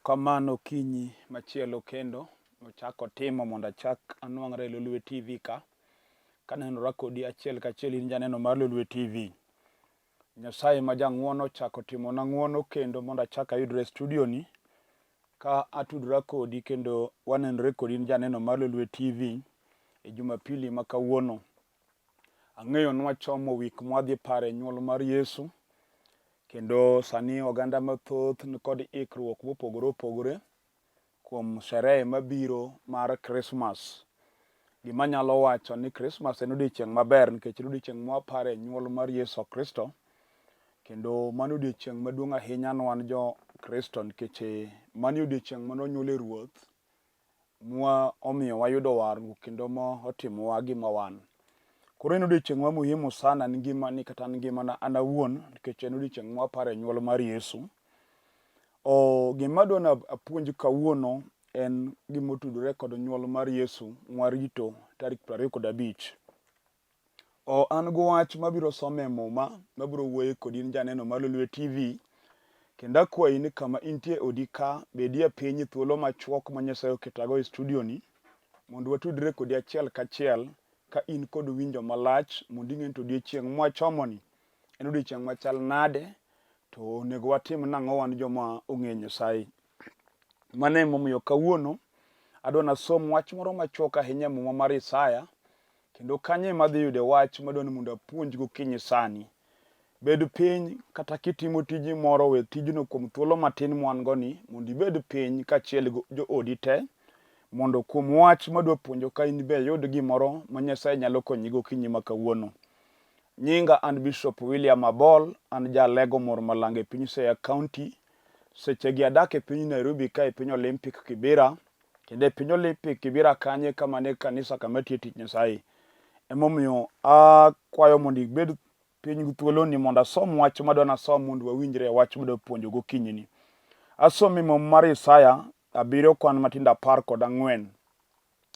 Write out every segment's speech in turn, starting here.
Erokamano okinyi machielo kendo ochako timo mondo achak anwang're e Lolwe TV ka. Kanenora kodi achiel kachiel in janeno mar Lolwe TV. Nyasaye ma jang'uono ochako timona ng'uono kendo mondo achak ayudre e studio ni ka atudora kodi kendo wanenore kodi in janeno mar Lolwe TV e Jumapili ma kawuono. Ang'eyo ni wachomo wik mwadhi pare nyuol mar Yesu kendo sani oganda mathoth nikod ikruok mopogore opogore kuom sherehe mabiro mar Krismas. Gima anyalo wacho ni Krismas en odiochieng' maber nikech en odiochieng' mwapare nyuol mar Yesu Kristo kendo mano odiochieng' maduong' ahinya ne wan jo Kristo nikech mano e odiochieng' mane onyuole Ruoth mwa omiyo wayudo warruok kendo ma otimowa gima wan. Koro en odiochieng' ma muhimu sana ni ngimani kata ni ngimana an awuon nikech en odiochieng' mwaparo e nyuol mar Yesu. O, gima adwa ni apuonj kawuono en gima otudore kod nyuol mar Yesu mwarito tarik 25. O, an gi wach mabiro somo e Muma, mabiro wuoye kodi in janeno mar Lolwe TV. Kendo akwayi ni kama intie e odi ka, bedie piny thuolo machuok ma Nyasaye oketago e studio ni, mondo watudre kodi achiel kachiel ka in kod winjo malach mondo ing'e ni to odiechieng' mwachomoni en odiechieng' machal nade, to onego watim nang'o wan joma ong'eyo Nyasaye. Mano emomiyo kawuono adwa nasom wach moro machuok ahinya e Muma mar Isaya Kendo kanyo ema adhi yude wach madwa ni mondo apuonj gokinyi sani. Bed piny kata kitimo tiji moro, we tijno kuom thuolo matin mwan go ni mondo ibed piny kaachiel gi joodi te mondo kuom wach madwa puonjo ka in be iyud gimoro ma Nyasaye nyalo konyi gokinyi ma kawuono. Nyinga an Bishop William Abol, an ja Alego Mor Malanga e piny Siaya County. Sechegi adak e piny Nairobi ka e piny Olympic Kibera. Kendo e piny Olympic Kibera kanye kama ne kanisa kama tiye tich Nyasaye. Emomiyo akwayo mondo ibed piny gi thuoloni mondo asom wach madwa nasom mondo wawinjre e wach madwa puonjo gokinyi ni. Asomo e Muma mar Isaya abiriyo kwan matindo 14.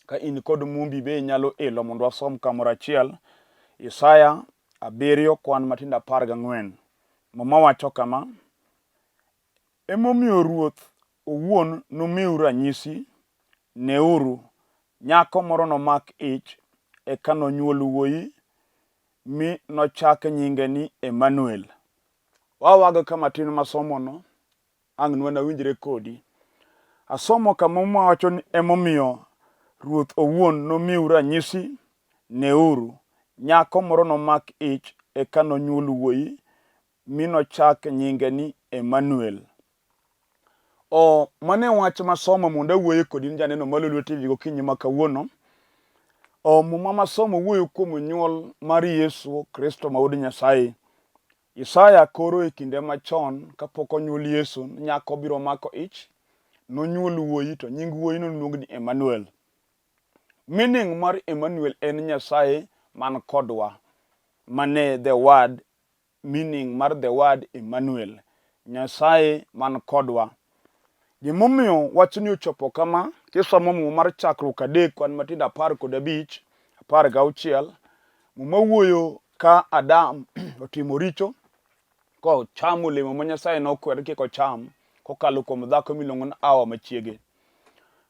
Ka in kod mumbi be inyalo elo mondo wasom kamoro achiel. Isaya abiriyo kwan matindo 14. Muma wacho kama, Emomiyo Ruoth owuon nomiu ranyisi, Neuru, nyako moro nomak ich, eka nonywol wuoyi, mi nochak nyinge ni Emanuel. Wawago ka matin masomono, ang' nwanawinjre kodi. Asomo kama Muma wacho ni emomiyo Ruoth owuon nomiu ranyisi, Neuru, nyako moro nomak ich, eka nonywol wuoyi, mi nochak nyinge ni Emmanuel. O, mano e wach masomo mondo awuoye kodi in janeno ma Lolwe TV gokinyi ma kawuono. O, muma masomo wuoyo kuom nyuol mar Yesu Kristo ma wuod Nyasaye. Isaya koro e kinde machon kapok onyuol Yesu, nyako biro mako ich, nonyuol wuoyi to nying wuoyi noluong ni Emmanuel. Meaning mar Emmanuel en Nyasaye man kodwa. Mane the word meaning mar the word Emmanuel, Nyasaye man kodwa. Gimomiyo wachni ochopo kama, kisomo Muma mar Chakruok adek kwan matindo 15, 16, Muma wuoyo ka Adam otimo richo kochamo olemo ma Nyasaye nokwere kik ocham kokalo kuom dhako miluongo ni Hawa machiege.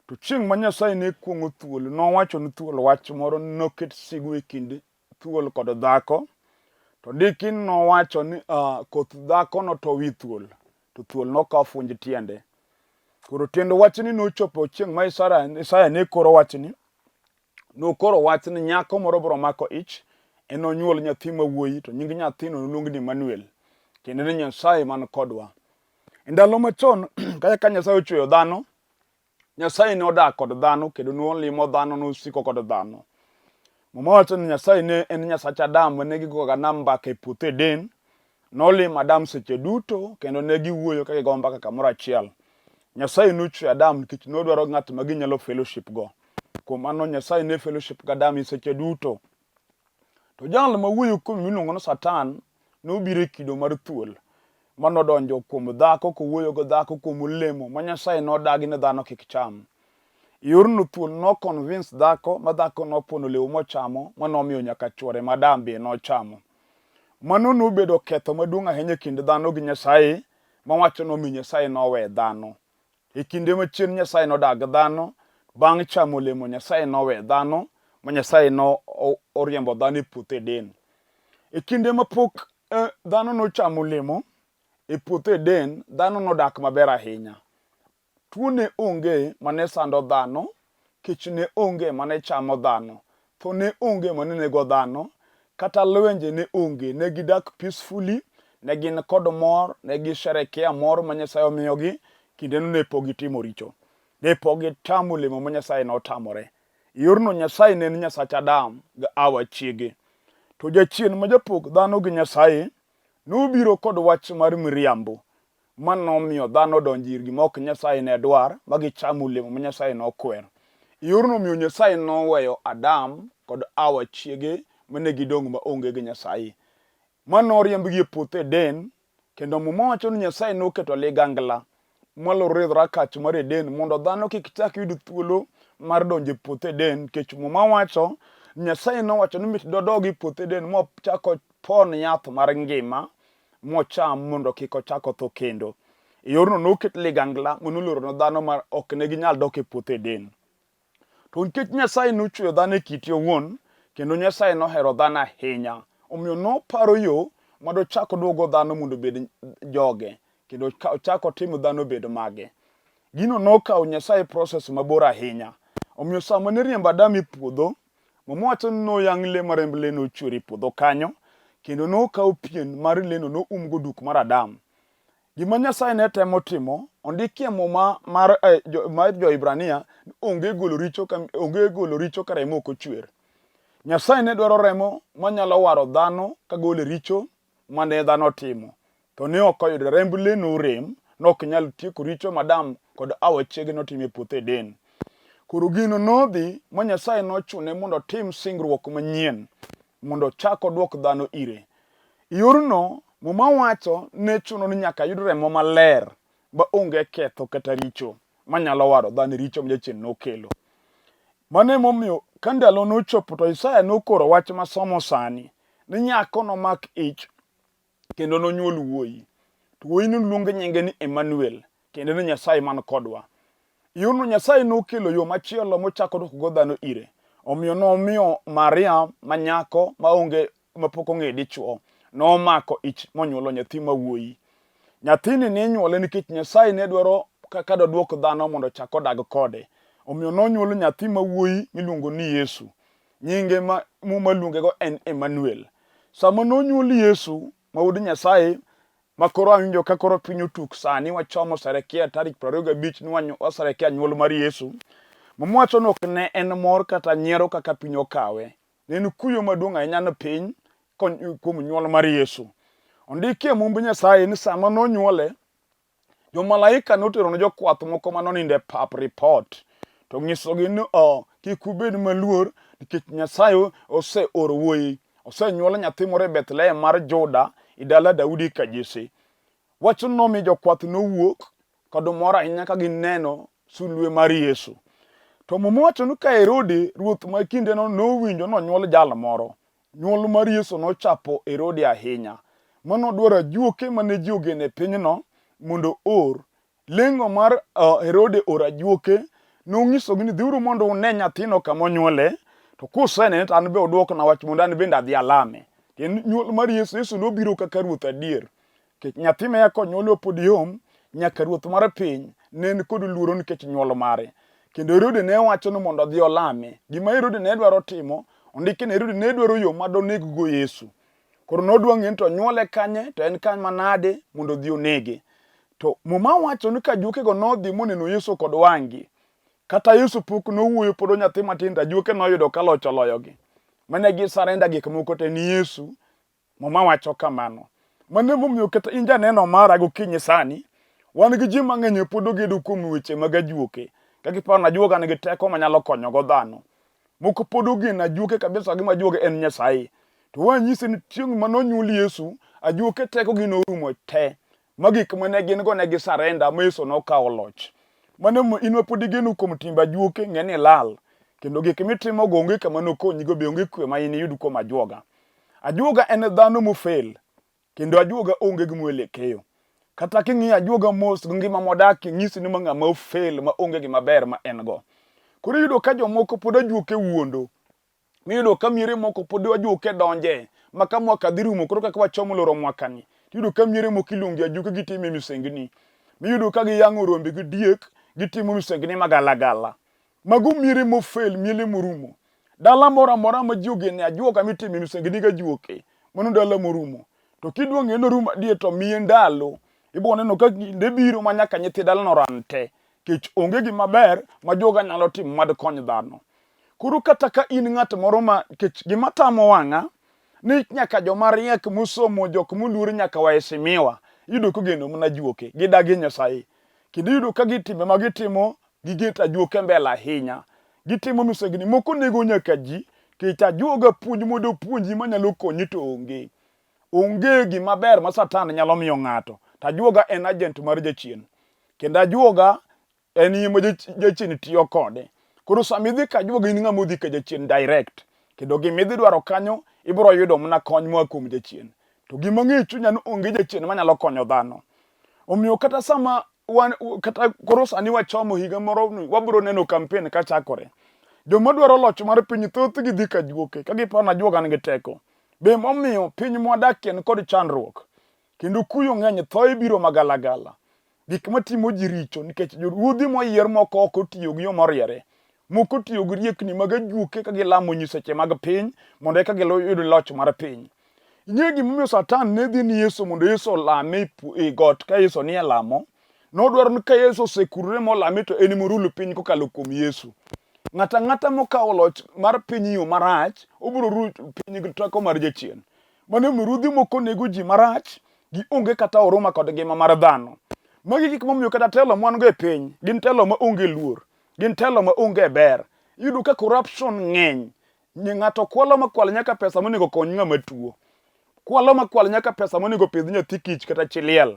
To chieng' ma Nyasaye ne kuong'o thuol, nowacho ni thuol wach moro noket sigu e kind thuol kod dhako. To diki nowacho ni uh, koth dhako noto wi thuol, to thuol nokawo funj tiende. Koro tiend wachni nochopo chieng' ma Isaya, Isaya ne koro wachni. Nokoro wach ni nyako moro biro mako ich, enonyuol nyathi ma wuoyi, to nying nyathino noluong ni Emmanuel, tiende ni Nyasaye man kodwa. E ndalo machon kaka ka Nyasaye ochweyo dhano, Nyasaye ne odak kod dhano kendo nolimo dhano, nosiko kod dhano. Muma wacho ni Nyasaye ne en Nyasach Adam ma ne gigoga nam mbaka e puoth Eden. Nolimo Adam seche duto kendo ne giwuoyo ka gigo mbaka kamoro achiel. Nyasaye nochweyo Adam nikech nodwaro ng'at ma ginyalo fellowship go. Kuom mano Nyasaye ne fellowship gi Adam e seche duto. To jal ma wuoyo kuome miluongo ni Satan nobiro e kido mar thuol ma nodonjo kuom dhako kowuoyo gi dhako kuom olemo ma Nyasaye nodagi ni dhano kik cham. E yorno thuol no convince dhako ma dhako nopono olemo mochamo ma nomiyo nyaka chwore ma Adam be nochamo. Mano nobedo ketho maduong' ahinya e kind dhano gi Nyasaye ma wacho nomiyo Nyasaye nowe dhano. E kinde machien Nyasaye nodag gi dhano, bang' chamo olemo Nyasaye nowe dhano, ma Nyasaye no oriembo dhano e puoth Eden. E kinde mapok eh, dhano nochamo olemo e puoth Eden, dhano nodak maber ahinya. Tuo ne onge mane sando dhano, kech ne onge mane chamo dhano, tho ne onge mane nego dhano, kata lwenje ne onge. Ne gidak peacefully, ne gin kod mor, ne gisherekea mor ma Nyasaye omiyogi, kindeno ne pok gitimo richo. Ne pok gitamo olemo ma Nyasaye notamore. Yorno Nyasaye ne en Nyasach Adam gi Hawa chiege. To jachien ma japog dhano gi Nyasaye nobiro kod wach mar miriambo ma nomiyo dhano odonjo ir gima ok Nyasaye ne dwar ma gichamo olemo ma Nyasaye nokwero. Yorno omiyo Nyasaye noweyo Adam kod Hawa chiege ma ne gidong' ma onge gi Nyasaye. Ma noriembgi e puoth Eden kendo Muma wacho ni Nyasaye noketo ligangla maloro e rangach mar Eden mondo dhano kik chak yud thuolo mar donjo e puoth Eden nikech Muma wacho Nyasaye nowacho ni mit dodog e puoth Eden mochak opon yath mar ngima mocham mondo kik ochak otho kendo. E yorno noket ligangla manoloro ne dhano ma ok ne ginyal dok e puoth Eden. To nikech Nyasaye nochweyo dhano e kite owuon, kendo Nyasaye nohero dhano ahinya, omiyo noparo yo ma dochak oduogo dhano mondo obed joge, kendo ochak otim dhano obed mage. Gino nokawo Nyasaye process mabor ahinya. Omiyo sama ne riembo Adam e puodho, Muma wacho ni noyang' le ma remb le nochwer e puodho kanyo, kendo nokaw pien mar leno noumgo duk mar Adam. Gima Nyasaye ne temo timo, ondiki e Muma mar, eh, jo, mar Jo-Hibrania, onge golo richo ka, onge golo richo ka remo ok ochwer. Nyasaye ne dwaro remo manyalo waro dhano ka golo e richo mane dhano otimo. To ne ok oyudo remb le norem, ne ok nyal tieko richo ma Adam kod Hawa chiege notimo e puoth Eden. Koro gino nodhi ma Nyasaye nochune mondo otim singruok manyien mondo ochak odwok dhano ire. Yorno, Muma wacho ne chuno ni nyaka yud remo maler ma onge ketho kata richo manyalo waro dhano e richo ma jachien nokelo. Mano emomiyo ka ndalo nochopo to Isaya nokoro wach masomo sani ni nyako nomak ich kendo nonyuol wuoyi. To wuoyi noluong nyinge ni Emmanuel, tiende ni Nyasaye man kodwa. Yorno Nyasaye nokelo yo machielo mochako duokogo dhano ire. Omiyo nomiyo Maria ma nyako maonge mapok ong'e dichwo nomako ich monyuolo nyathi ma wuoyi. Nyathini ne inyuole nikech Nyasaye ne dwaro kaka doduok dhano mondo ochak odag kode. Omiyo nonyuolo nyathi ma wuoyi miluongo ni Yesu. Nyinge ma Muma luongego en Emmanuel. Sama nonyuol Yesu ma wuod Nyasaye, ma koro awinjo ka koro piny otuk sani wachomo serekea tarik 25 ni waserekea nyuol mar Yesu. Muma wacho ni ok ne en mor kata nyiero kaka piny okawe. Ne en kuyo maduong' ahinya ne piny kuom nyuol mar Yesu. Ondiki e Mumb Nyasaye ni sama nonyuole, Jomalaika notero ne jokwath moko ma nonindo e pap ripot to nyisogi ni oh, kik ubed maluor nikech Nyasaye oseoro wuoyi, osenyuol nyathi moro e Bethlehem mar Juda e dala Daudi ka Jesse. Wachno nomiyo jokwath nowuok kod mor ahinya ka gineno sulwe mar Yesu. To Muma wacho ni ka Herode ruoth ma kindeno nowinjo nonyuol jal moro, Nyuol mar Yesu nochapo Herode ahinya, ma nodwaro ajuoke ma ne ji ogeno e pinyno mondo oor. Lengo mar Herode oro ajuoke, nonyisogi ni dhiuru mondo une nyathino kama onyuole, to kusenene to an be udwokna wach mondo an bende adhi alame. Tiend nyuol mar Yesu, Yesu nobiro kaka ruoth adier. Nikech nyathi ma eka onyuol pod yom, nyaka ruoth mar piny ne en kod luoro nikech nyuol mare. Kendo Herode ne wacho ni mondo odhi olame. Gima Herode ne dwaro timo, ondiki ni Herode ne dwaro yo ma doneggo Yesu. Koro nodwa ng'eyo ni to onyuole kanye, to en kama nade mondo odhi onege. To Muma wacho ni ka ajuokego nodhi moneno Yesu kod wang'gi, kata Yesu pok nowuoyo pod onyathi matin to ajuoke noyudo ka loch oloyogi. Mane gisarenda gik moko te ni Yesu Muma wacho kamano. Mano emomiyo kata in janeno mara gokinyi sani, wan gi ji mang'eny e pod ogedo kuom weche mag ajuoke. Ka giparo ni ajuoga nigi teko manyalo konyogo dhano. Moko pod ogeno ajuoke kabisa gima ajuoga en Nyasaye. To wanyise ni chieng' ma nonyuol Yesu, ajuoke tekogi norumo te. Ma gik mane gin go ne gi sarenda ma Yesu nokawo loch. Mano emomiyo in ma pod igeno kuom timbe ajuoke, ng'e ni ilal. Kendo gik mitimogo onge kama nokonyigo be onge kwe ma iniyud kuom ajuoga. Ajuoga en dhano mofel kendo ajuoga onge gi mwelekeo. Kata king'iyo ajuoga mos gi ngima modakie nyisi ni ma ng'ama ofail ma onge gima ber ma en go. Koro iyudo ka jomoko pod ajuoke wuondo. Miyudo ka miere moko pod ajuoke donje ma ka mwaka dhi rumo koro kaka wachomo loro mwakani tiyudo ka miere moko iluongo ajuoke gitime misengni. Miyudo ka giyang'o rombe gi diek gitimo misengni magalagala. Mago miere mofel, miele morumo. Dala moro amora ma ji ogene ajuoga mitime misengni gi ajuoke, mano dala morumo. To kidwa ng'eyo ni orumo adier to miye ndalo. Ibo neno ka kinde biro ma nyaka nyithi dalano ran te. Kech onge gima ber ma ajuoga nyalo timo mad kony dhano. Koro kata ka in ng'at moro ma kech gima tamo wang'a ni nyaka joma riek mosomo jok moluor nyaka waheshimiwa iyudo kogeno mana ajuoke gidagi Nyasaye kendo iyudo ka gitimbe ma gitimo gigeto ajuoke mbele ahinya gitimo misengni moko nego nyaka ji kech ajuoga puonj mondo opuonji manyalo konyi to onge onge gima ber ma satan nyalo miyo ng'ato to ajuoga en agent mar jachien kendo ajuoga en ema jachien tiyo kode. Koro sama idhi ka ajuoga in ng'ama odhi ka jachien direct. Kendo gima idhi dwaro kanyo ibiro yudo mana kony moa kuom jachien. To gima ang'eyo e chunya ni onge jachien manyalo konyo dhano. Omiyo kata sama wan kata koro sani wachomo higa moro ni wabiro neno campaign ka chakore. Joma dwaro loch mar piny thothgi dhi ka ajuoke ka giparo ni ajuoga nigi teko. Be momiyo piny mwadakie ni kod chandruok kendo kuyo ng'eny thoe biro magalagala. Gik matimo ji richo nikech ruodhi moyier moko ok otiyo gi yo moriere. Moko otiyo gi riekni mag ajuoke ka gilamo nyiseche mag piny mondo eka giyud loch mar piny. Ing'eyo gimomiyo Satan ne dhi ni Yesu mondo Yesu olame e got ka Yesu nie lamo? Nodwaro ni ka Yesu osekurore molame to en emorul piny kokalo kuom Yesu. Ng'ato ang'ata mokawo loch mar piny e yo marach, obiro rul piny gi teko mar jachien. Mano emomiyo ruodhi moko nego ji marach, gionge kata huruma kod ngima mar dhano. Magi gik momiyo kata telo mwan go e piny gin telo ma onge luor, gin telo ma onge ber. Iyudo ka corruption ng'eny, ng'ato kwalo ma kwal nyaka pesa monego kony ng'ama tuo. Kwalo ma kwal nyaka pesa monego pidh nyathi kich kata chi liel.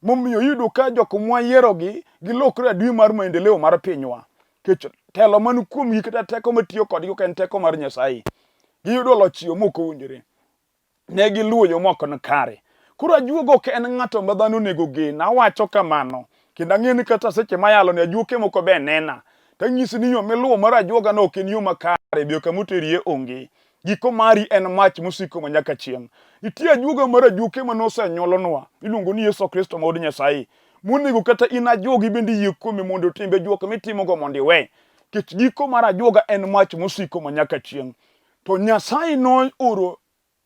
Momiyo iyudo ka jok mwayierogi gilokre adui mar maendeleo mar pinywa. Kech telo man kuomgi kata teko matiyo kodgi ok en teko mar Nyasaye. Giyudo loch yo mok owinjore. Ne giluwo yo mok ni kare. Koro ajuoga ok en ng'ato ma dhano onego gen. Awacho kamano. Kendo ang'eyo ni kata seche mayalo ni ajuoke moko be nena. Tanyisi ni yo miluwo mar ajuoga no ok en yo makare. Be kama oterie onge. Giko mari en mach mosiko ma nyaka chieng'. Nitie ajuoga mar ajuoke ma nosenyuolonwa. Iluongo ni Yesu Kristo ma wuod Nyasaye. Monego kata in ajuogi bende iyie kuome mondo timbe juok mitimogo mondo iwe. Nikech giko mar ajuoga en mach mosiko ma nyaka chieng'. To Nyasaye nooro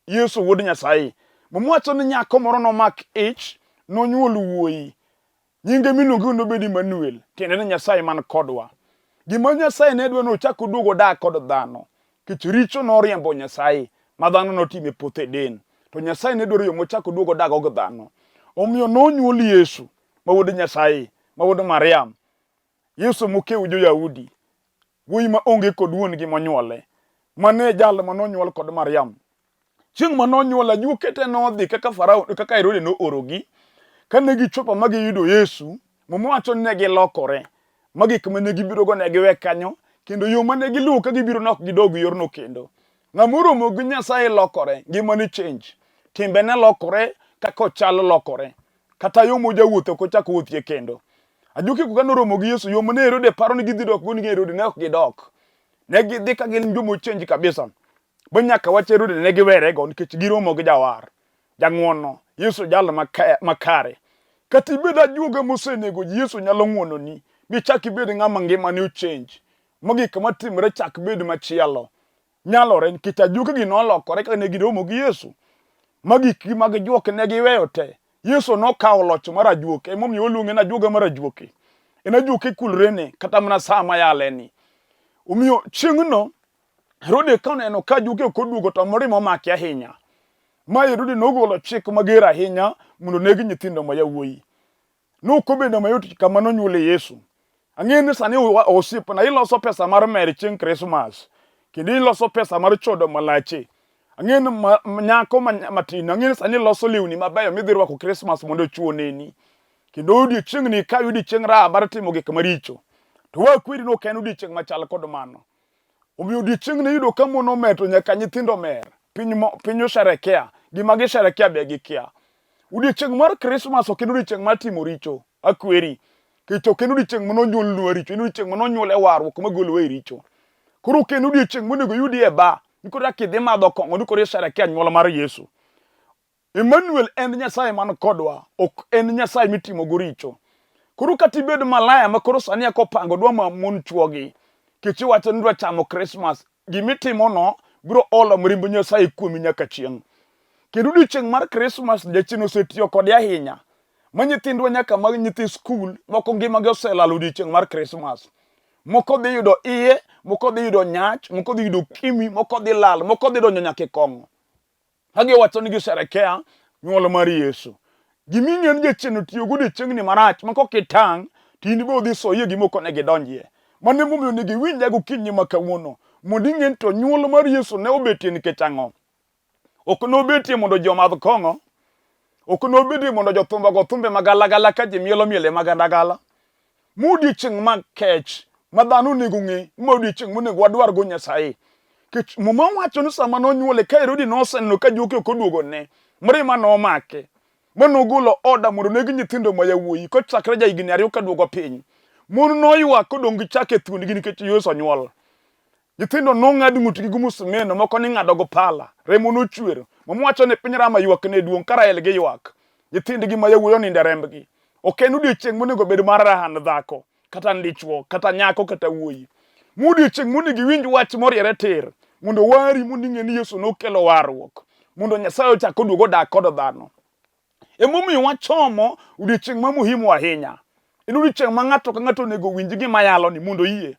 Yesu wuod Nyasaye. Muma wacho ni nyako moro nomak ich, nonyuol wuoyi. Nyinge miluonge nobed Emmanuel, tiende ni Nyasaye man kodwa. Gima Nyasaye ne dwaro ni ochak oduog odag kod dhano. Nikech richo noriembo Nyasaye ma dhano notimo e puoth Eden. To Nyasaye ne dwaro yo mochak oduog odag go gi dhano. Omiyo nonyuol Yesu ma wuod Nyasaye, ma wuod Mariam. Yesu mokew jo-Yahudi. Wuoyi ma onge kod wuon-gi monyuole. Mano e jal ma nonyuol kod Mariam. Chieng' ma nonyuol, ajuoke te nodhi kaka Farao, kaka Herode noorogi. Kane gichopo ma giyudo Yesu, Muma wacho ni ne gilokore, ma gik mane gibirogo ne giwe kanyo, kendo yo mane giluwo ka gibiro ne ok gidog yorno kendo. Ng'ama oromo gi Nyasaye lokore, ngimane change, timbene lokore, kaka ochal lokore. Kata yo mojawuothe ok ochak owuothie kendo. Ajuoke go kane oromo gi Yesu, yo mane Herode paro ni gidhi dok go ni Herode ne ok gidok. Ne gidhi ka gin joma ochange kabisa. Ba nyaka wach Herode ne giwerego nikech giromo gi jawar, jang'wono, Yesu jal makare. Kata ibed ajuoga mosenego ji, Yesu nyalo ng'wononi michak ibed ng'ama ngimane ochange. Ma gik matimre chak bed machielo. Nyalore nikech ajuokegi nolokore ka ne giromo gi Yesu. Ma gikgi mag juok ne giweyo te. Yesu nokawo loch mar ajuoke, emomiyo oluonge ni ajuoga mar ajuoke. En ajuoke kulrene kata mana sa ma yaleni. Omiyo chieng'no Herode ka oneno ka ajuoke ok oduogo to mirima omake ahinya. Ma Herode nogolo chik mager ahinya mondo oneg nyithindo ma yawuoyi. Nok obedo mayot kama nonyuole Yesu. Ang'eyo ni sani osiepna iloso pesa mar mer chieng' Krismas kendo iloso pesa mar chodo malache. Ang'eyo ni nyako matin ang'eyo ni sani iloso lewni mabeyo midhi rwako Krismas mondo chwo oneni. Kendo odiechieng'ni ikawe odiechieng' raha mar timo gik maricho. To wakweri ni ok en odiechieng' machal kod mano. Omiyo odiechieng'ni iyudo ka mon omer to nyaka nyithindo omer. Piny, piny osherekea. Gima gisherekea be gikia. Odiechieng' mar Krismas ok en odiechieng' mar timo richo, akweri. Nikech ok en odiechieng' mane onyuolnwa richo, en odiechieng' mane onyuole warruok magolowa e richo. Koro ok en odiechieng' monego oyudi e ba, ni koro kidhi madho kong'o ni koro isherekea nyuol mar Yesu. Emmanuel en Nyasaye man kodwa, ok en Nyasaye mitimogo richo. Koro kata ibed malaya ma koro sani eko opango dwa ma mon chuogi, kech iwacho ni dwa chamo Christmas, gimitimono biro olo mirimb Nyasaye kuomi nyaka chieng'. Kendo odiechieng' mar Christmas jachien osetiyo kode ahinya, ma nyithindwa nyaka mag nyithi skul moko ngimagi oselalo odiechieng' mar Christmas. Moko dhi yudo iye, moko dhi yudo nyach, moko dhi yudo ukimwi, moko dhi lal, moko dhi donjo nyaka e kong'o. Ka giwacho ni gisherekea nyuol mar Yesu. Gima ing'eyo ni jachien otiyo go odiechiengni marach ma kok itang' to in be odhi soyi e gima ok onego idonjie. Mano emomiyo onego iwinja gokinyi ma kawuono mondo ing'e ni to nyuol mar Yesu ne obetie nikech ang'o. Ok nobetie mondo ji omadh kong'o, ok nobetie mondo jothumbe ogo thumbe magalagala ka ji mielo miele magalagala. Ma odiechieng' ma kech ma dhano onego ng'e, ma odiechieng' monego wadwargo Nyasaye. Kech Muma wacho ni sama nonyuole ka Herodi noseneno ka juoke ok oduogo ne, mirima nomake. Ma nogolo oda mondo oneg nyithindo ma yawuoyi kochakre ja higni ariyo kaduogo piny. Mon noywak kodong' gi chak e thuondgi nikech Yesu onyuol. Nyithindo nong'ad ng'utgi gi musmeno, moko ning'ado gi pala. Remo nochwer. Muma wacho ni piny Rama ywak ne duong' ka Rael giywak. Nyithindgi ma yawuoyi onindo e rembgi. Ok en odiechieng' monego bed mar raha ne dhako, kata ne dichwo, kata nyako, kata wuoyi. Ma odiechieng' monego iwinj wach moriere tir, mondo wari, mondo ing'e ni Yesu nokelo warruok, mondo Nyasaye ochak oduog odag kod dhano. Emomiyo wachomo odiechieng' ma muhimu ahinya. En odiechieng' ma ng'ato ka ng'ato onego owinj gima yalo ni mondo oyie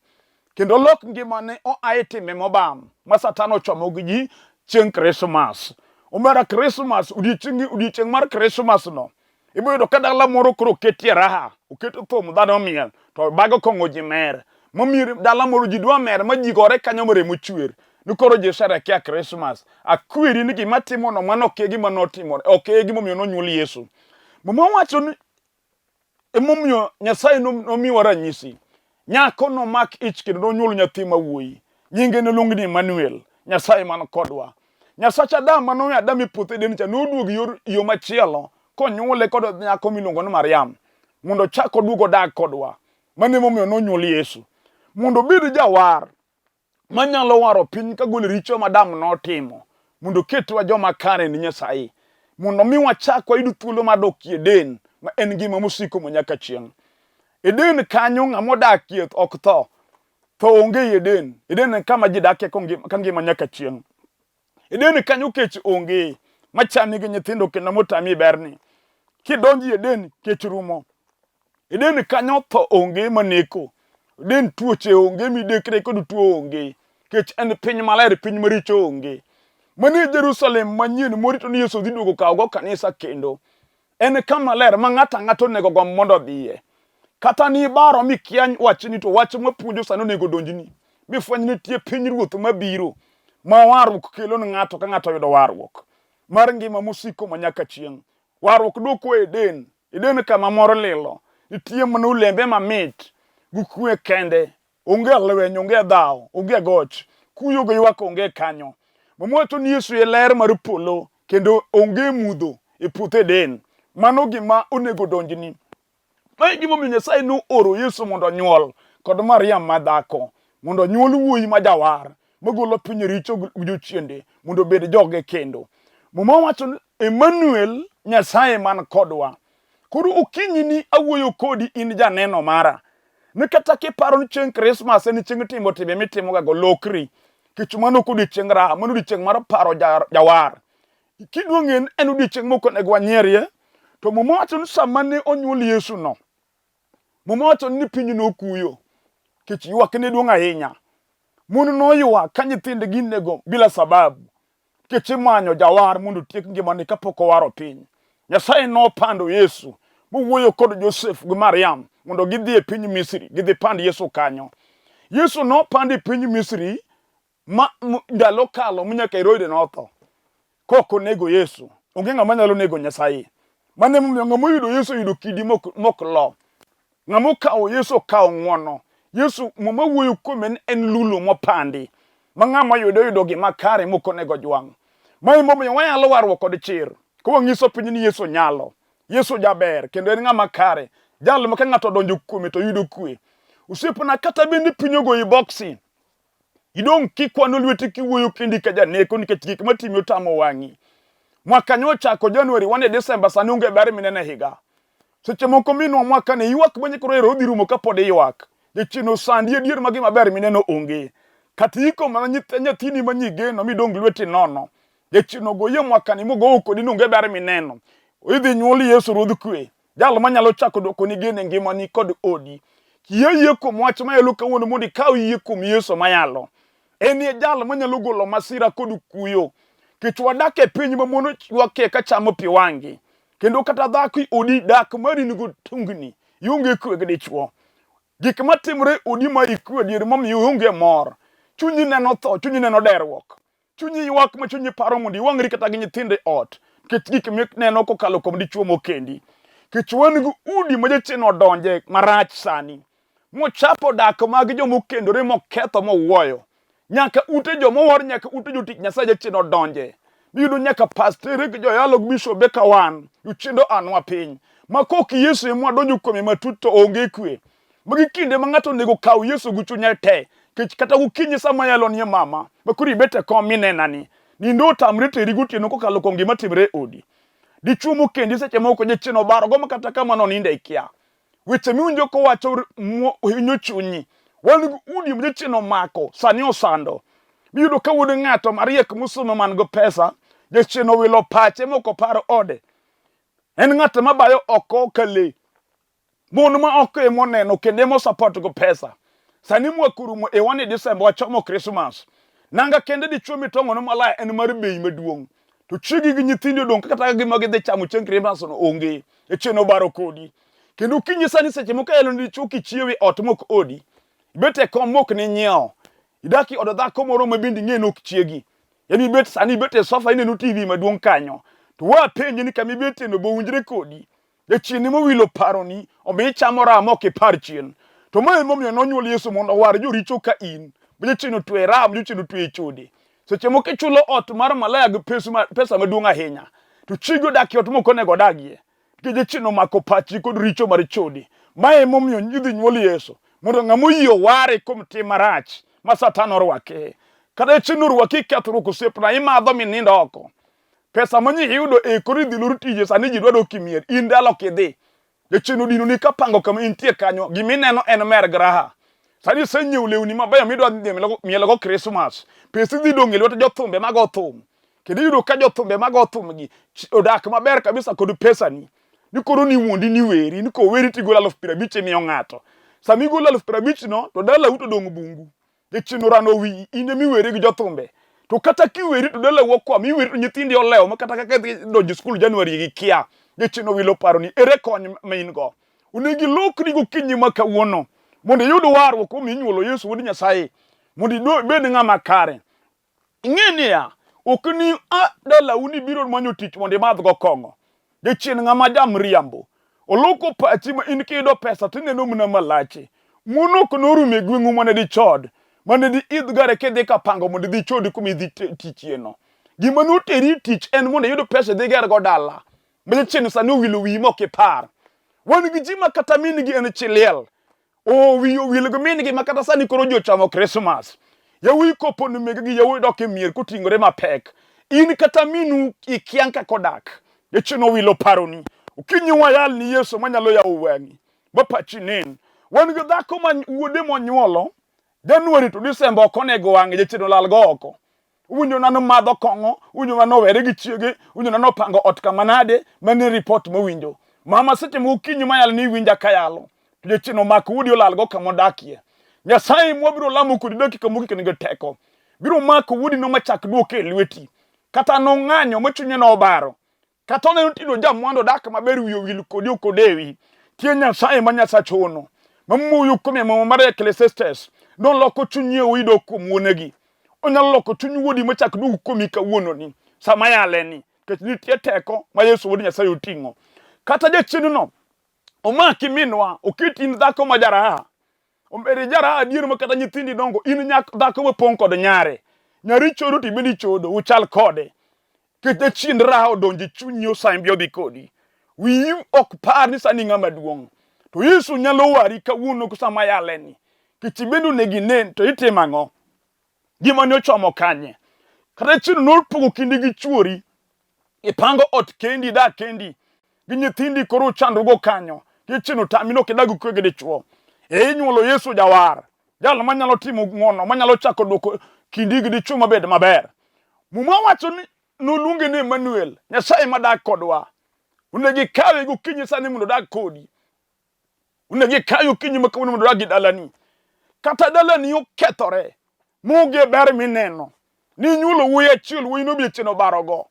kendo olok ngimane oa e timbe mobam ma Satan ochomo gi ji chieng' Krismas. Omera Krismas, odiechieng' odiechieng' mar Krismas no ibiro yudo ka dala moro koro oketie raha, oket thum dhano miel to bago kong'o ji mer. Momiyo dala moro ji dwa mer ma ji gore kanyo ma remo chwer. Ni koro ji sherekea Krismas. Akweri ni gima timono mano ok e gima notimore, ok e gimomiyo nonyuol Yesu. Muma wacho ni emomiyo Nyasaye nomiwa ranyisi. Nyako nomak ich kendo nonyuol nyathi ma wuoyi. Nyinge noluong ni Emmanuel, Nyasaye man kodwa. Nyasach Adam ma noweyo Adam e puoth Eden cha noduogo yor yo machielo konyuole kod nyako miluongo ni Mariam mondo ochak oduog odag kodwa. Mano emomiyo nonyuol Yesu mondo obed jawar manyalo waro piny ka golo richo ma Adam notimo mondo oketwa joma kare ni Nyasaye mondo mi wachak wayud thuolo mar dok Eden ma en ngima mosiko ma nyaka chieng'. Eden kanyo ng'ama odakie ok tho. Tho onge e Eden. Eden en kama ji dakie ka ngima nyaka chieng'. Eden kanyo kech onge machami gi nyithindo kendo motami berni. Kidonjo e Eden kech rumo. Eden kanyo tho onge maneko. Eden tuoche onge, midekre kod tuo onge. Kech en piny maler, piny maricho onge. Mano e Jerusalem manyien morito ni Yesu dhi duogo kawogo kanisa kendo. En kama ler ma ng'ato ang'ata onego gomb mondo odhiye. Kata ni ibaro mikia wachni to wach mapuonjo sani onego donjni. Mifweny nitie piny ruoth mabiro ma warruok kelo ne ng'ato ka ng'ato oyudo warruok mar ngima mosiko ma nyaka chieng'. Warruok dwoko e Eden. Eden kama mor lilo. Nitie mana olembe mamit gi kwe kende. Onge lweny, onge dhawo, onge goch. Kuyo gi ywak onge kanyo. Muma wacho ni Yesu e ler mar polo kendo onge mudho e puoth Eden. Mano gima onego donjni. Ma e gimomiyo Nyasaye nooro Yesu mondo onyuol kod Mariam ma dhako, mondo onyuol wuoyi ma jawar magolo piny richo gi jochiende mondo obed joge kendo. Muma wacho ni Emmanuel Nyasaye man kodwa. Koro okinyi ni awuoyo kodi in janeno mara. Ni kata kiparo ni chieng' Krismas en chieng' timo timbe mitimoga go lokri. Kech mano ok odiechieng' raha, mano odiechieng' mar paro jawar. Kidwa ng'e ni en odiechieng' mok onego wanyierie, to Muma wacho ni sama ne onyuol Yesu no, Muma wacho ni piny nokuyo, kech ywak ne duong' ahinya. Mon noywak ka nyithindgi inego bila sababu, kech imanyo jawar mondo otiek ngimane kapok owaro piny. Nyasaye nopando Yesu mowuoyo kod Josef gi Mariam mondo gidhi e piny Misri, gidhi pand Yesu kanyo. Yesu nopand e piny Misri ma ndalo kalo ma nyaka Herode notho. Kok onego Yesu, onge ng'ama nyalo nego Nyasaye. Mano emomiyo ng'ama oyudo Yesu oyudo kidi mok, mok lo. Ng'ama okawo Yesu okawo ng'wono. Yesu Muma wuoyo kuome ni en lulu mopandi ma ng'ama oyude oyudo gima kare mok onego jwang'. Ma emomiyo wayalo warruok kod chir. Ka wang'iso piny ni Yesu nyalo. Yesu jaber kendo en ng'ama kare. Jal ma ka ng'ato odonjo kuome to yudo kwe. Osiepna kata bende piny ogoyi boksi, idong' kikwano lweti kiwuoyo kendi ka janeko nikech gik matimi otamo wang'i. Mwaka nyochako January wan e Desemba sani onge ber mineno e higa. Seche moko minwa mwaka ni ywak ma koro ero odhi rumo kapod iywak. Jachien osandi adier ma gima ber mineno onge. Kata iko mana nyathini ma nyigeno midong' lweti nono. Jachien ogoyi e mwakani mogowo kodi ni onge ber mineno. Idhi nyuol Yesu Ruodh kwe. Jal manyalo chako dwokoni geno e ngimani kod odi. Yie yie kuom wach mayalo kawuono mondo ikaw yie kuom Yesu mayalo. En e jal manyalo golo masira kod kuyo. Kech wadak e piny ma mon ywakie ka chamo pi wang'gi. Kendo kata dhako i odi dak mari nigo tungni. Ionge kwe gi dichwo. Gik matimore e odi ma ikwe adier momiyo ionge mor. Chunyi neno tho, chunyi neno derruok. Chunyi ywak ma chunyi paro mondo iwang'ri kata gi nyithindo e ot nikech gik mineno kokalo kuom dichwo mokendi. Nikech wan gi udi ma jachien odonje marach sani mochapo dak mag joma okendore moketho mowuoyo. Nyaka ute joma owar, nyaka ute jotich Nyasaye jachien odonje. Miyudo nyaka pastere gi joyalo gi bishobe ka wan, jochiende oanwa piny. Ma kok Yesu ema wadonjo kuome matut to onge kwe. Magi kinde ma ng'ato onego kaw Yesu gi chunye te. Kech kata gokinyi sama yalo nie mama, ma koro ibet e kom minena ni, nindo otamre teri gotieno kokalo kuom gima timre e odi. Dichwo mokendi seche moko jachien obaro go ma kata kama noninde ikia. Weche miwinjo kowacho hinyo chunyi. Wan gi udi ma jachien omako, sani osando. Miyudo ka wuod ng'ato mariek mosomo man go pesa, jachien owilo pache mok oparo ode. En ng'at mabayo oko ka lee. Mon ma oko ema oneno kendo ema osupport go pesa. Sani mwaka orumo e wan e December wachomo Christmas. Nanga kende dichuo mitong'ono malaya en mar bei maduong'. To chiegi gi nyithindi odong' kata ka gima gidhi chamo chieng' Christmas no onge. E chieng' obaro kodi. Kendo okinyi sani seche moko elo ni dichuo kichiewi ot mok odi. Ibet e kom mok ni nyiewo. Idak e od dhako moro ma bende ing'e ni ok chiegi. Yaani ibet sani ibet e sofa ineno TV maduong' kanyo. To wapenje ni kama ibetie no be owinjre kodi. Jachien ema owilo paroni, omiyo ichamo raha ma ok ipar chien. To ma emomiyo nonyuol Yesu mondo owar joricho ka in. Ma jachien otwe e raha, ma jachien otwe e chode. Seche moko ichulo ot mar malaya gi pesa maduong' ahinya, to chiegi odak e ot mok onego odagie. Nikech jachien omako pachi kod richo mar chode. Ma emomiyo idhi nyuol Yesu, mondo ng'ama oyie oware kuom tim marach ma Satan orwake. Kata jachien orwaki e kethruok osiepna, imadho minind oko. Pesa ma nyi iyudo e koro idhi lor tije sani ji dwa dok e mier in dala ok idhi. Jachien odinoni ka pango kama intie kanyo gima ineno en mer gi raha. Sani isenyiewo lewni mabeyo midwa dhi mielogo Christmas. Pesi dhi dong' e lwet jothumbe mago thum. Kendo iyudo ka jothumbe mago thum gi odak maber kabisa kod pesani. Ni koro ni wuondi ni weri ni koweri tigolo 50,000 imiyo ng'ato. Sama igolo 50,000 no to dalau to dong' bungu. Jachien orano wiyi, in ema iweri gi jothumbe. To kata kiweri to dalau okwam, iweri to nyithindi olewo ma kata kaka idhi donjo skul January gikia. Jachien owilo paro ni ere kony ma in go. Onego ilokri gokinyi ma kawuono mondo iyud warruok kuom inyuolo Yesu wuod Nyasaye mondo ibed ng'ama kare. Ing'e niya, ok ni a dalau ni biro manyo tich mondo imadhgo kong'o. Jachien ng'ama jamriambo. Oloko pachi ma in kiyudo pesa to ineno mana malache. Mon ok norumo e gweng'u mane dichod, mane di idh gare kidhi ka pango mondo idhi chodi kuma idhi tichieno. Gima noteri tich en mondo iyud pesa idhi gergo dala. Ma jachien sani owilo wiyi mok ipar. Wan gi ji ma kata min gi en chi liel. Oh, wiyi owil gi min gi ma kata sani koro ji ochamo Christmas. Yawuoyi kopo ni mege gi yawuoyi dok e mier koting'ore mapek. In kata minu ikia kaka odak. Jachien owilo paroni. Okinyi wayal ni Yesu manyalo yawo wang'i ma pachi nen. Wan gi dhako ma wuode monyuolo January to December ok onego wang'e jachien olal go oko. Uwinjo na nomadho kong'o, uwinjo na nowere gi chiege, uwinjo na nopango ot kama nade, mano e report mawinjo. Mama seche moko okinyi mayalo ni iwinja kayalo. To jachien omako wuodi olalgo kama odakie. Nyasaye mwabiro lamo kodi dakika mogik nigi teko. Biro mako wuodi no machak duoke e lweti. Kata nong'anyo ma chunye nobaro. Kata oneno tino jamwandu odak maber wiye owil kodi ok odewi. Tie Nyasaye ma Nyasach hono. Mamuoyo kuom Muma mar Ecclesiastes. Noloko chuny yawuoyi dok kuom wuonegi. Onyalo loko chuny wuodi machak duog kuomi kawuononi sama yaleni. Nikech nitie teko ma Yesu wuod Nyasaye oting'o. Kata jachiendno omaki minwa, oketi in dhako ma jaraha. Omeri jaraha adier ma kata nyithindi dongo in nyak dhako mopong' kod nyare. Nyari chodo to ibende ichodo, uchal kode. Kech jachien raha odonjo e chunyi osembi odhi kodi. Wiyi ok par ni sani ng'ama duong'. To Yesu nyalo wari kawuono sama yaleni. Kech ibende onego inen to itimo ang'o? Gima ne ochomo kanye? Kata chien nopogo kindi gi chuori. Ipango ot kendi, idak kendi. Gi nyithindi koro uchandrugo kanyo. Gichien otami ni ok idag gi kwe gi dichuo. E inyuolo Yesu jawar. Jal manyalo timo ng'wono, manyalo chako duoko kindi gi dichuo mabed maber. Muma wacho ni noluonge ni Emmanuel, Nyasaye madak kodwa. Onego ikawe gokinyi sani mondo odag kodi. Onego ikawe okinyi ma kawuono mondo odag gi dalani. Kata dalani okethore, maonge ber mineno, ninyuolo wuoyi achiel, wuoyi no be chieng' obarogo.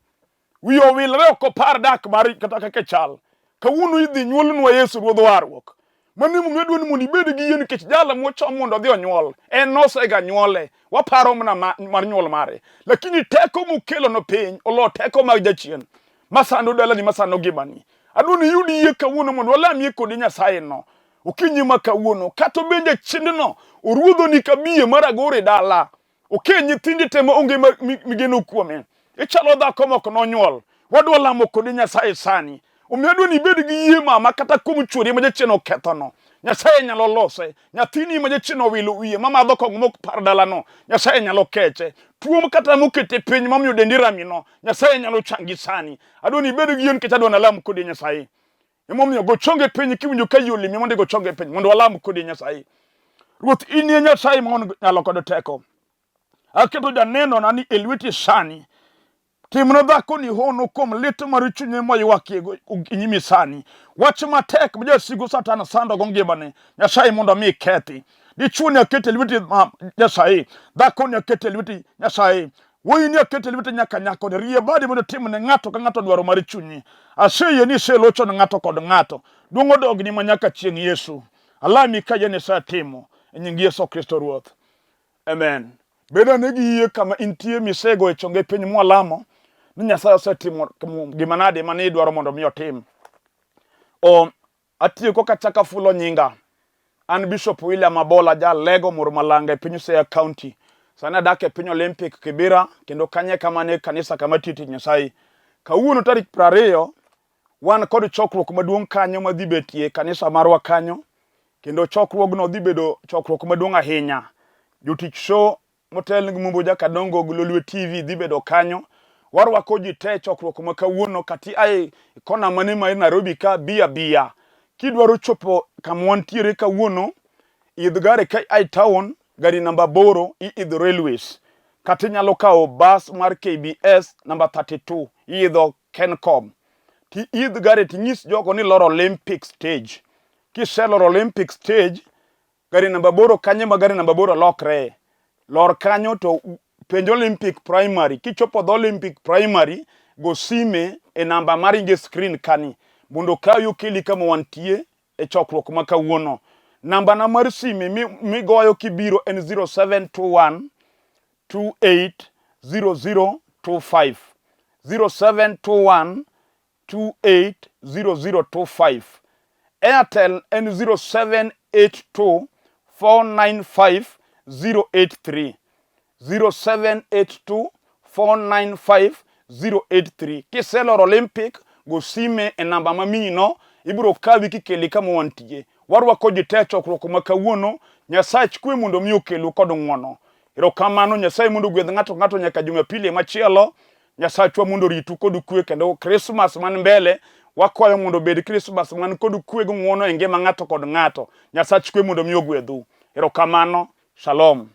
Wiye owilre ok opar dak mar kata kaka chal. Kawuono idhi nyuolnwa Yesu Ruodh warruok. Mano emomiyo adwa ni mondo ibed gi yie nikech jal mochom mondo odhi onyuol en nosega nyuole. Waparo mana mar nyuol mare. Lakini teko mokelo no piny olo teko mag jachien masando dalani masando ngimani. Adwa ni iyud yie kawuono mondo walamie kodi Nyasaye no. Okinyi ma kawuono kata obed jachiendno oruodhoni ka biye mar agoro e dala. Oke nyithindi te ma onge migeno kuome. Ichalo dhako mok nonyuol. Wadwa lamo kodi Nyasaye sani. Omiyo adwa ni ibed gi yie mama kata kuom chuori ma jachien okethono. Nyasaye nyalo lose. Nyathini ma jachien owilo wiye ma madho kong'o mok par dalano. Nyasaye nyalo keche. Tuo kata mokete piny momiyo dendi ramino. Nyasaye nyalo changi sani. Adwa ni ibed gi yie nikech adwa nalam kodi Nyasaye. Emomiyo go chonge piny kiwinjo ka yie olimi mondo igo chonge piny mondo walam kodi Nyasaye. Ruoth in e Nyasaye ma nyalo kod teko. Aketo janenona ni e lweti sani. Timne dhakoni hono kuom lit mar chunye moywakie e nyimi sani. Wach matek ma jasigu Satan sandogo ngimane, Nyasaye mondo omi kethi. Dichuo ni aketo e lweti Nyasaye, dhako ni aketo e lweti Nyasaye. Wuoyi ni aketo e lwete nyaka nyako ni rie badi mondo tim ne ng'ato ka ng'ato dwaro mar chunyi. Aseyie ni iselocho ne ng'ato kod ng'ato. Duong' odogni ma nyaka chieng' Yesu. Alami ka yie ni isetimo e nying Yesu Kristo Ruoth. Amen. Bed ane gi yie kama intie misego e chonge piny mwalamo ni Nyasaye osetimo gima nade mane idwaro mondo mi otim. O, Atieko kachako afulo nyinga. An Bishop William Abola ja Lego Murmalanga e piny Siaya County. Sani adak e piny Olympic Kibera kendo kanye kama ne kanisa kama tiyo tich Nyasaye. Kawuono tarik 20 wan kod chokruok maduong' kanyo madhi betie kanisa marwa kanyo kendo chokruogno dhi bedo chokruok maduong' ahinya. Jotich show motel gi Mumbo Jakadongo gi Lolwe TV dhi bedo kanyo. Warwako ji te e chokruok ma kawuono kati ae kona mane ma Nairobi ka bi abiya. Kidwaro chopo kama wantiere kawuono, idh gari ka ai town, gari namba 8 iidho railways. Kata inyalo kawo bus mar KBS namba 32 iidho Kencom. Ti idh gari tinyis jogo ni loro Olympic stage. Kiseloro Olympic stage, Gari namba 8 kanyo ma gari namba 8 lokre. Lor kanyo to penj Olympic Primary. Kichopo dho Olympic Primary, go sime e namba maringe screen kani mondo okawi okeli kama wantie e chokruok ma kawuono. Namba na mar sime migoyo kibiro en 0721 280025. 0721 280025. Airtel en 0782 495 083. 0782 495 083. Kiseloro Olympic, go sime e namba mamiyino, ibiro kawi kikeli kama wantie. Warwako ji te e chokruok ma kawuono. Nyasach kwe mondo mi okelu kod ng'wono. Erokamano Nyasaye mondo ogwedh ng'ato ng'ato nyaka Jumapili machielo. Nyasachwa mondo oritu kod kwe kendo Krismas man mbele wakwayo mondo obed Krismas man kod kwe gi ng'wono e ngima ng'ato kod ng'ato. Nyasach kwe mondo mi ogwedhu. Erokamano. Shalom.